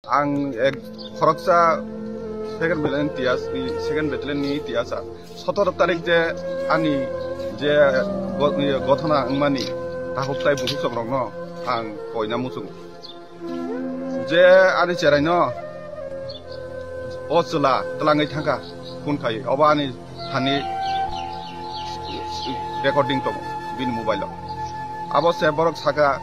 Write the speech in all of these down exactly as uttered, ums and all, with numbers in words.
Ang ek khoroksa second battalion tias, second battalion ni tiasa. Sotoro tarik je ani je go-, iye, gothona wngmani takhuk tai bukhuk chok rokno ang koina muchungo. Je ani cherai no o chwla twlangwi thangkha phone khai, obo ani thani recording tongo bini mobile o. Abo se borok saka,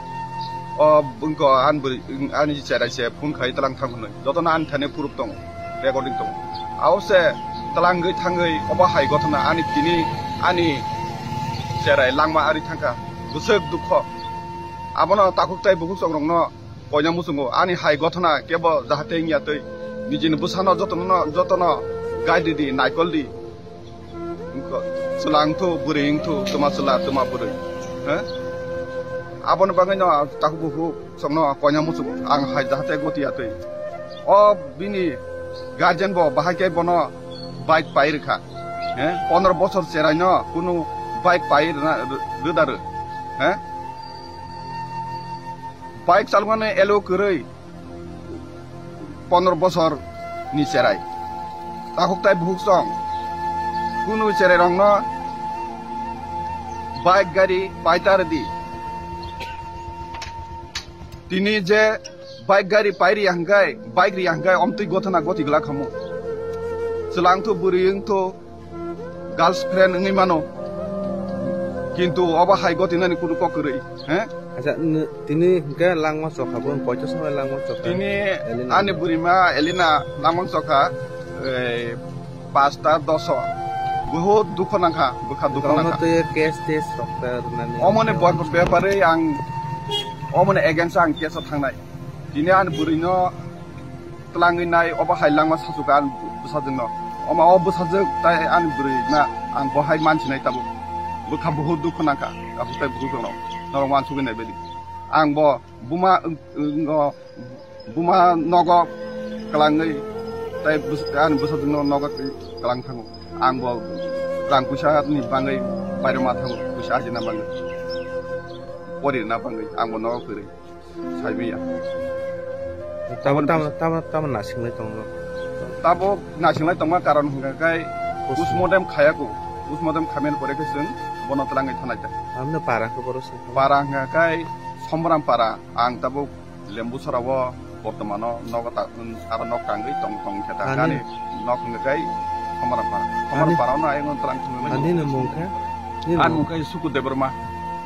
o bwngko ani bwrwi, ani cherai se phone khai twlang thang hwnwi. Jotono ani thani proof tongo, recording tongo. Abo se twlangwi thangwi obo hai gothona ani tini ani cherai langma ari thangkha. Bwswk dukho. Abono takhuk tai bukhuk chok rokno koina muchungo ani hai gothona kebo jahate wngya twi. Nijini bwsano jotono, jotono guide di, naikol di. Chwla wngthu, bwrwi wngthu, twma chwla, twma bwrwi. He? Aboni bagwi no takhuk bukhuk chokno koina muchungo. Ang hai jahate gotiya twi. O bini guardian bo bahai khe bono bike pai rwkha. He? Pondro bosor cherai no kunu bike pai rwna, rw-, rwda rw. He? Bike chalmani elo kwrwi pondro bosor ni cherai. Takhuk tai bukhuk chong. Kunu cherai rokno bike gari paita rwdi. Tini je bike gari pairi hangkai, bike ri hangkai, omtwi gothona goti glak hamu. Chwla wngthu, bwrwi wngthu, girlfriend wngwi mano, kintu obo hai gotinani kunu kok kwrwi, he? Acha, n-, tini hwnkhe langma chokha, bo koito somoi langma chokha? Tini Elena. Ani bwrwima Elena langma chokha, eh, pasta doso. Bohut dukho nangkha, bwkha dukho nangkha. Omo twi case tes rok ta rwnani. Omoni bor-, bepare ang, omoni against ang case o thangnai. Tini ani bwrwino twlangwi nai, obo hai langma sasuka ani bwsajwkno. Omo o bwsajwk tai ani bwrwi na, ang bo hai mansinai tabuk. Bwkha buhut dukhu nangkha, tabuk tai buhut rokno. Norok wansugwi nai baidi. Ang bo buma, wng-, wng-, o buma nogo kwlangwi tai bwsa-, ani bwsajwkno nogo twi kwlang thango. Ang bo rang puisa ni bangwi bairo ma thango, puisa ajina bangwi. Pori rwna bangwi ang bo nogo kwrwi. Saimaya. Tamo, tamo, tamo, tamo nasinglai tongo. Tabo nasinglai tongma karon hwnkha khe Pos- postmortem khayako. Postmortem khaimani pore khe chwng bono twlangwi thanai ta. Amno para khe boro se. Para hwnkha khe Somram para. Ang tabo Lembu Sora o bortomano nogo ta, aro nok tangwi tong, tong khe ta. Ani- Ani nok hwnkha khe Somram para. Somram Ani- para no ayung twlang thangwi. Ani no mung khe? Ani mung khe Suku Debbarma.